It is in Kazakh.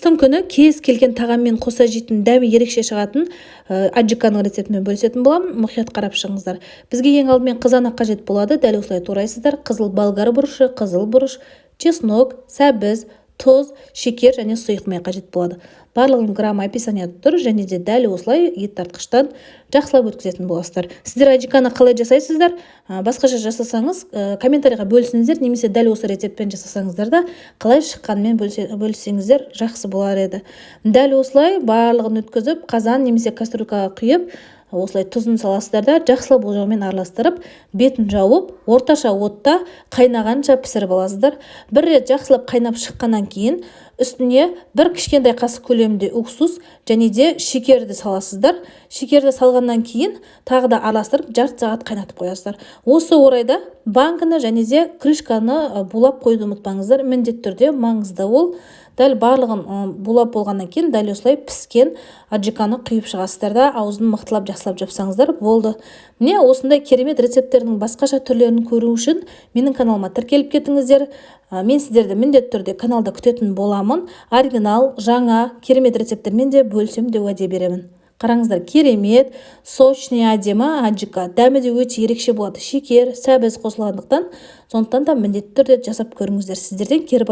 Қыстың күні кез келген тағаммен қоса жейтін, дәмі ерекше шығатын аджиканың рецептімен бөлісетін боламын. Мұқият қарап шығыңыздар. Бізге ең алдымен қызанақ қажет болады. Дәл осылай турайсыздар. Қызыл болгар бұрышы, қызыл бұрыш, чеснок, сәбіз, тұз, шекер және сұйық май қажет болады. Барлығының граммы описанияда тұр. Және де дәл осылай ет тартқыштан жақсылап өткізетін боласыздар. Сіздер аджиканы қалай жасайсыздар? Басқаша жасасаңыз, комментарийға бөлісіңіздер немесе дәл осы рецептпен жасасаңыздар да, қалай шыққанымен бөліссеңіздер, жақсы болар еді. Дәл осылай барлығын өткізіп, қазан немесе кастрюлькаға құйып, осылай тұзын саласыздар да, жақсылап ожаумен араластырып, бетін жауып, орташа отта қайнағанша пісіріп аласыздар. Бір рет жақсылап қайнап шыққаннан кейін үстіне бір кішкентай қасық көлемінде уксус және де шекерді саласыздар. Шекерді салғаннан кейін тағы да араластырып, жарты сағат қайнатып қоясыздар. Осы орайда банкіні және де крышканы булап қоюды ұмытпаңыздар, міндетті түрде маңызды ол. Дәл барлығын булап болғаннан кейін дәл осылай піскен аджиканы құйып шығасыздар да, аузын мықтылап, жақсылап жапсаңыздар болды. Міне, осындай керемет рецепттердің басқаша түрлерін көру үшін менің каналыма тіркеліп кетіңіздер. Мен сіздерді міндетті түрде каналда күтетін боламын. Оригинал, жаңа, керемет рецепттермен де бөлісемін деп уәде беремін. Қараңыздар, керемет сочный, әдемі аджика. Дәмі де өте ерекше болады, шекер, сәбіз қосылғандықтан. Сондықтан да міндетті түрде жасап көріңіздер. Сіздерден кері